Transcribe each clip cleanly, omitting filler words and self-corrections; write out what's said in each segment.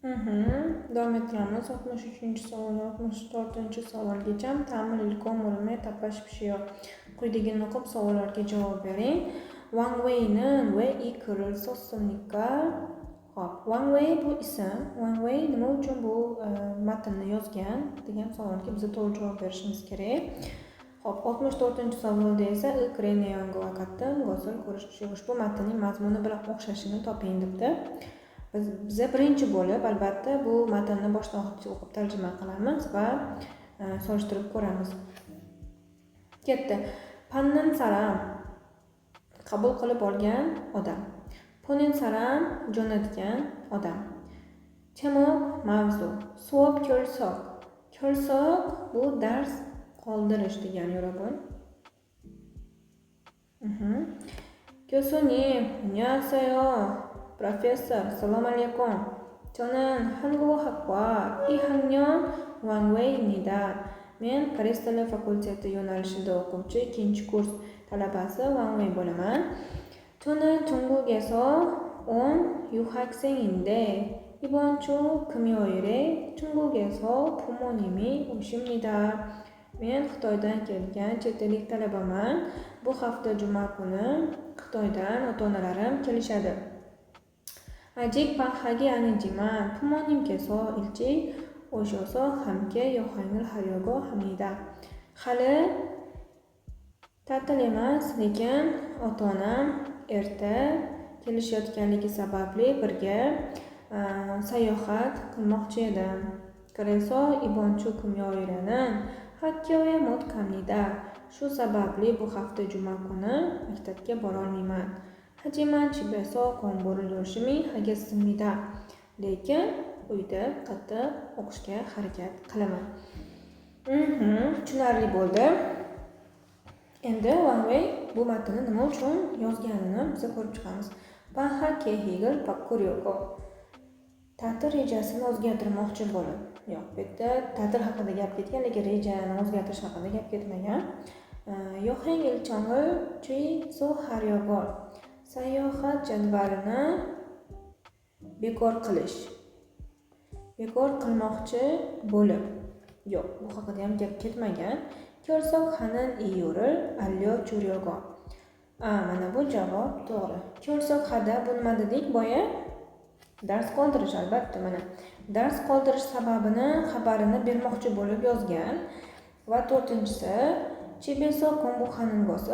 Davom ettiramiz. 63-savoldan 64-savolgacha 다음을 읽고 물음에 답하십시오. Quyidagini o'qib savollarga javob bering. Wang Wei는 왜 이 글을 썼습니까? Xo'p, Wang Wei bu ism. Wang Wei nima uchun bu matnni yozgan degan savolga biz to'g'ri javob berishimiz kerak. Xo'p, 64-savolda esa 이 글의 내용과 같은 것을 고르십시오. Ushbu matnning mazmuni bilan o'xshashini toping debdi. Biza birinchi bo'lib albatta bu matnni boshdan oxirigacha o'qib tarjima qilamiz va solishtirib ko'ramiz. Ketdi. 받는 사람 qabul qilib olgan odam. 보낸 사람 jo'natgan odam. 제목 mavzu. 수업 결석. 결석 bu dars qoldirish degani 여러분. 교수님, 안녕하세요. Professor, assalomu alaykum. 저는 한국어학과 2학년 왕웨이입니다. Men koreys tili fakulteti yo'nalishida o'quvchi 2-kurs talabasi Wang Wei bo'laman. 저는 중국에서 온 유학생인데 이번 주 금요일에 중국에서 부모님이 오십니다. Men Xitoydan kelgan chet ellik talabaman. Bu hafta juma kuni Xitoydan ota-onalarim kelishadi. 아직 방학이 아니지만 부모님께서 일찍 오셔서 함께 여행을 하려고 합니다. Hali ta'til emas, lekin ota-onam erta kelishayotganligi sababli birga sayohat qilmoqchi edim. 그래서 이번 주 금요일에는 학교에 못 갑니다. Shu sababli bu hafta juma kuni maktabga borolmayman. 하지만 집에서 공부를 열심히 하겠습니다. Lekin uyda qattiq o'qishga harakat qilaman. Tushunarli bo'ldi. Endi Wang Wei bu matnni nima uchun yozganini biz ko'rib chiqamiz. 방학 계획을 바꾸려고. Ta'til rejasini o'zgartirmoqchi bo'lib. Yo'q, bu yerda ta'til haqida gap ketgan, lekin rejani o'zgartirish haqida gap ketmagan. 여행 일정을 취소하려고. Sayohat jadvalini bekor qilish. Bekor qilmoqchi bo'lib. Yo'q, bu haqida ham gap ketmagan. 결석하는 이유를 알려주려고. Mana bu javob to'g'ri. 결석하다 bu nima dedik boya? Dars qoldirish albatta mana. Dars qoldirish sababini, xabarini bermoqchi bo'lib yozgan. Va to'rtinchisi 집에서 공부하는 것을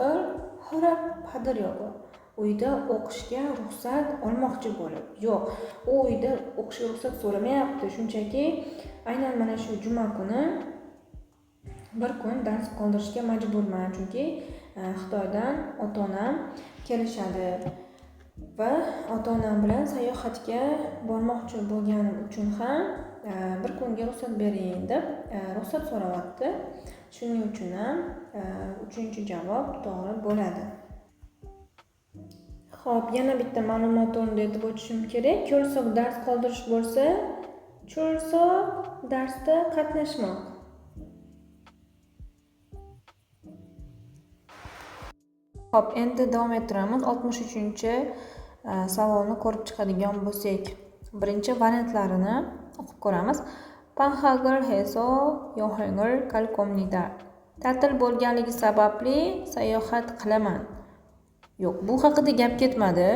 허락받으려고. Uyda o'qishga ruxsat olmoqchi bo'lib. Yo'q, u uyda o'qishga ruxsat so'ramayapti. Shunchaki aynan mana shu juma kuni bir kun dars qoldirishga majburman, chunki Xitoydan ota-onam kelishadi va ota-onam bilan sayohatga bormoqchi bo'lganim uchun ham bir kunga ruxsat bering deb ruxsat so'rayapti. Shuning uchun ham 3-javob to'g'ri bo'ladi. Xo'p, yana bitta ma'lumot o'rnida aytib o'tishim kerak. 결석 dars qoldirish bo'lsa, 출석 darsda qatnashmoq. Xo'p, endi davom ettiramiz. 63-savolni ko'rib chiqadigan bo'lsak, birinchi variantlarini o'qib ko'ramiz. 방학을 해서 여행을 갈 겁니다. Ta'til bo'lganligi sababli sayohat qilaman. Yo'q, bu haqida gap ketmadi.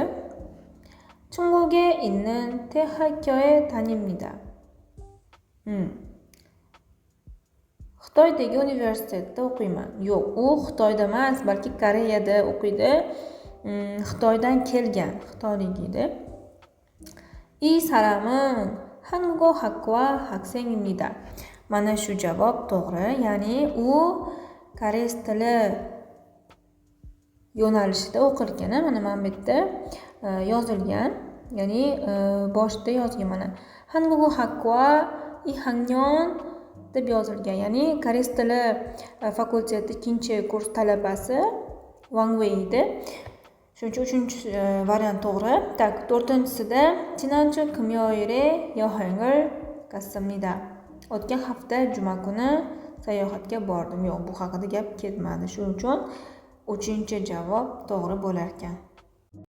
중국에 있는 대학교에 다닙니다. Xitoydagi universitetda o'qiyman. Yo'q, u Xitoyda emas, balki Koreyada o'qiydi. Xitoydan kelgan, xitoylik edi. 이 사람은 한국어학과 학생입니다. Mana shu javob to'g'ri, ya'ni u koreys tili yo'nalishida o'qirkan. Mana bu yerda yozilgan, ya'ni boshida yozgan mana 한국어학과 2학년 deb yozilgan, ya'ni koreys tili fakulteti 2-kurs talabasi Wang Wei edi. Shuning uchun 3-variant to'g'ri. Tak, 4-chisida 지난주 금요일에 여행을 갔습니다. O'tgan hafta juma kuni sayohatga bordim. Yo'q, bu haqida gap ketmadi. Shuning uchun 3-javob to'g'ri bo'lar ekan.